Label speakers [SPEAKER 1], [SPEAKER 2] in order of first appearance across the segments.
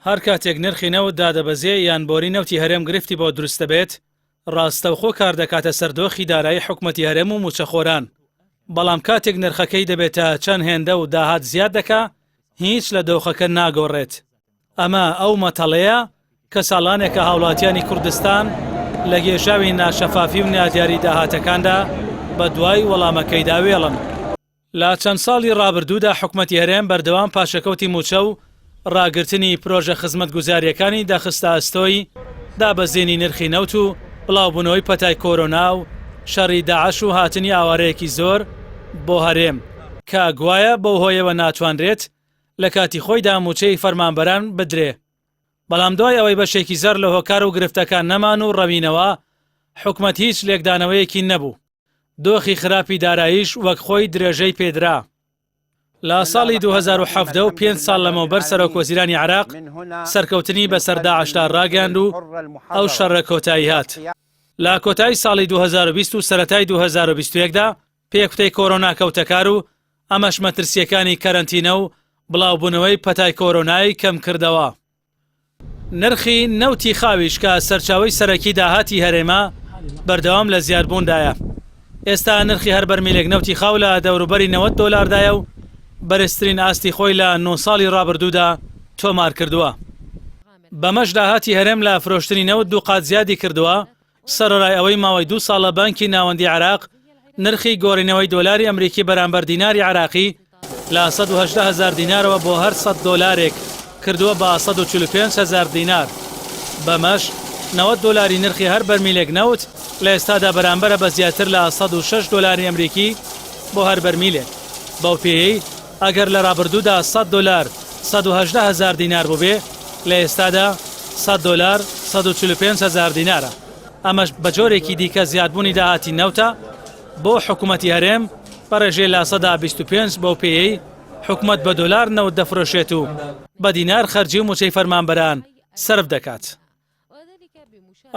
[SPEAKER 1] هەر کاتێک نرخی نەوت دادەبەزێ یان بۆری نەوتی هەرێم گرفتی بۆ دروست دەبێت، ڕاستەوخۆ کاردەکاتە سەر دۆخی دارایی حکومەتی هەرێم و مووچەخۆران، بەڵام کاتێک نرخەکەی دەبێتە چەند هێندە و داهات زیاد دەکا، هیچ لە دۆخەکە ناگۆڕێت. ئەمە ئەو مەتەڵەیە کە ساڵانێکە هاوڵاتیانی کوردستان لە گێژاوی ناشەفافی و نادیاری داهاتەکاندا بەدوای وەڵامەکەیدا وێڵن. لە چەند ساڵی ڕابردوودا حکومەتی هەرێم بەردەوام پاشەکەوتی مووچە و ڕاگرتنی پرۆژە خزمەتگوزارییەکانی دەخستە ئەستۆی دابەزینی نرخی نەوت و بڵاوبوونەوەی پەتای کۆرۆنا و شەڕی داعش و هاتنی ئاوارەیەکی زۆر بۆ هەرێم کە گوایە بەو هۆیەوە ناتوانرێت لە کاتی خۆیدا مووچەی فەرمانبەران بدرێ. بەڵام دوای ئەوەی بەشێکی زەر لە هۆکار و گرفتەکان نەمان و ڕەوینەوە، حکومەت هیچ لێکدانەوەیەکی نەبوو. دۆخی خراپی داراییش وەک خۆی درێژەی پێدرا. لە ساڵی 2017 و پێنج ساڵ لەمەوبەر سەرۆکوەزیرانی عێراق سەرکەوتنی بەسەر داعشدا ڕاگەیاند و ئەو شەڕە کۆتایی هات. لە کۆتایی ساڵی 2020 و سەرەتای 2021 دا پێکوتەی کۆرۆنا کەوتە کار و ئەمەش مەترسییەکانی کەرەنتینە و بڵاوبوونەوەی پەتای کۆرۆنای کەمکردەوە. نرخی نەوتی خاویش کە سەرچاوەی سەرەکی داهاتی هەرێمە بەردەوام لە زیادبووندایە. ئێستا نرخی هەر بەرمیلێک نەوتی خاو لە دەوروبەری 90 دۆلاردایە و بەرزترین ئاستی خۆی لە نۆ ساڵی ڕابردوودا تۆمارکردووە. بەمەش داهاتی هەرێم لە فرۆشتنی نەوت دووقات زیادی کردووە سەرەڕای ئەوەی ماوەی دوو ساڵە بانکی ناوەندی عێراق نرخی گۆڕینەوەی دۆلاری ئەمریکی بەرامبەر دیناری عێراقی لە 118 هەزار دینارەوە بۆ هەر 100 دۆلارێک کردووە بە 145 هەزار دینار، بەمەش 90 دۆلاری نرخی هەر بەرمیلێک نەوت لە ئێستادا بەرامبەرە بە زیاتر لە 106 دۆلاری ئەمریکی بۆ هەر بەرمیلێک، بەو پێیەی ئەگەر لە رابردوودا 100 دۆلار 118 هەزار دینار بووبێ، لە ئێستادا 100 دۆلار 145 هەزار دینارە، ئەمەش بە جۆرێکی دیکە زیادبوونی داهاتی نەوتە بۆ حکومەتی هەرێم بە رێژەی 25% بەو پێیەی حکومەت بە دۆلار نەوت دەفرۆشێت و بە دینار خەرجی و مووچەی فەرمانبەران سەرف دەکات.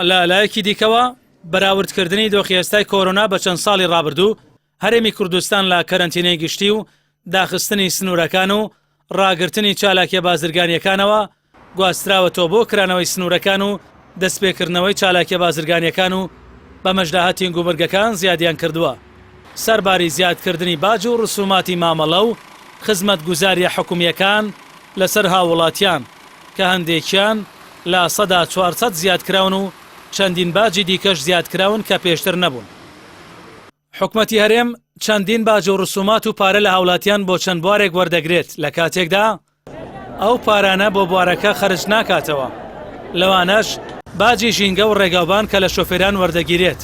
[SPEAKER 1] لە لایەکی دیکەوە بەراوردکردنی دۆخی ئێستای کۆرۆنا بە چەند ساڵی ڕابردوو هەرێمی کوردستان لە کەرەنتینەی گشتی و داخستنی سنوورەکان و ڕاگرتنی چالاکیە بازرگانیەکانەوە گواستراوەتەوە بۆ کرانەوەی سنوورەکان و دەستپێکردنەوەی چالاکیە بازرگانیەکان و بەمەش داهاتی گومرگەکان زیادیان کردووە سەرباری زیادکردنی باج و ڕسوماتی مامەڵە و خزمەتگوزاریە حکومیەکان لەسەر هاووڵاتیان کە هەندێکیان 400% زیادکراون و چەندین باجی دیکەش زیادکراون کە پێشتر نەبوون. حکومەتی هەرێم چەندین باج و ڕسومات و پارە لە هاوڵاتیان بۆ چەند بوارێک وەردەگرێت لە کاتێکدا ئەو پارانە بۆ بوارەکە خەرج ناکاتەوە لەوانەش باجی ژینگە و ڕێگاوبان کە لە شۆفێران وەردەگیرێت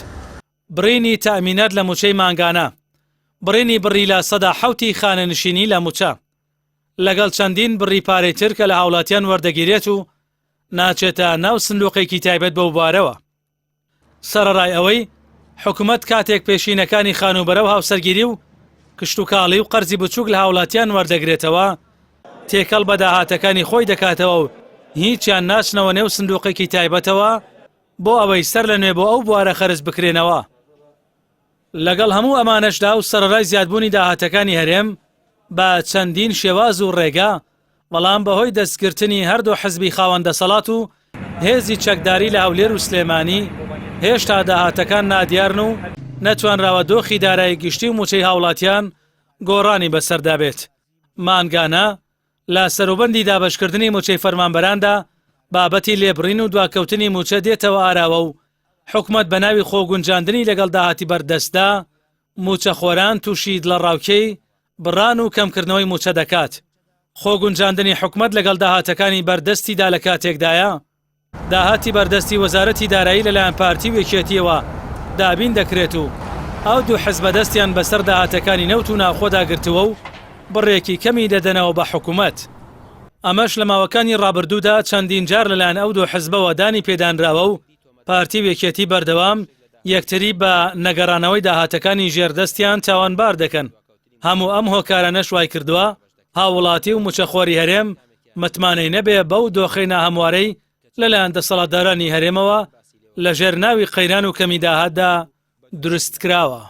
[SPEAKER 1] بڕینی تەئمینات لە موچەی مانگانە بڕینی بڕی 7% خانەنشینی لە موچە لەگەڵ چەندین بڕی پارەی تر کە لە هاوڵاتیان وەردەگیرێت و ناچێتە ناو سندوقێکی تایبەت بەو بوارەوە. سەرەڕای ئەوەی حکومەت کاتێک پێشینەکانی خانووبەرە و هاوسەرگیری و کشتوکاڵی و قەرزی بچووک لە هاوڵاتیان وەردەگرێتەوە، تێکەڵ بە داهاتەکانی خۆی دەکاتەوە و هیچیان ناچنەوە نێو سندوقێکی تایبەتەوە بۆ ئەوەی سەر لە نوێ بۆ ئەو بوارە خەرج بکرێنەوە. لەگەڵ هەموو ئەمانەشدا و سەرەڕای زیادبوونی داهاتەکانی هەرێم بە چەندین شێواز و ڕێگە، بەڵام بەهۆی دەستگرتنی هەردوو حزبی خاوەن دەسەڵات و هێزی چەکداری لە هەولێر و سلێمانی، هێشتا داهاتەکان نادیارن و نەتوانراوە دۆخی دارایی گشتی و مووچەی هاوڵاتیان گۆڕانی بەسەردا بێت. مانگانە لە سەروبەندی دابەشکردنی مووچەی فەرمانبەراندا بابەتی لێبڕین و دواکەوتنی مووچە دێتەوە ئاراوە و حکومەت بە ناوی خۆگونجاندنی لەگەڵ داهاتی بەردەستدا مووچەخۆران تووشی دڵەڕاوکێی بڕان و کەمکردنەوەی مووچە دەکات. خۆگونجاندنی حکومەت لەگەڵ داهاتەکانی بەردەستیدا لە کاتێکدایە، داهاتی بەردەستی وەزارەتی دارایی لەلایەن پارتی و یەکێتییەوە دابین دەکرێت و ئەو دوو حزبە دەستیان بەسەر داهاتەکانی نەوت و ناوخۆدا گرتووە و بڕێکی کەمی دەدەنەوە بە حکومەت. ئەمەش لە ماوەکانی ڕابردوودا چەندین جار لەلایەن ئەو دوو حزبەوە دانی پێدانراوە و پارتی و یەکێتی بەردەوام یەکتری بە نەگەڕانەوەی داهاتەکانی ژێردەستیان تاوانبار دەکەن، هەموو ئەم هۆکارانەش وایکردووە هاووڵاتی و مووچەخۆری هەرێم متمانەی نەبێ بەو دۆخەی ناهەموارەی لەلایەن دەسەڵاتدارانی هەرێمەوە لەژێر ناوی قەیران و کەمی داهاتدا دروستکراوە.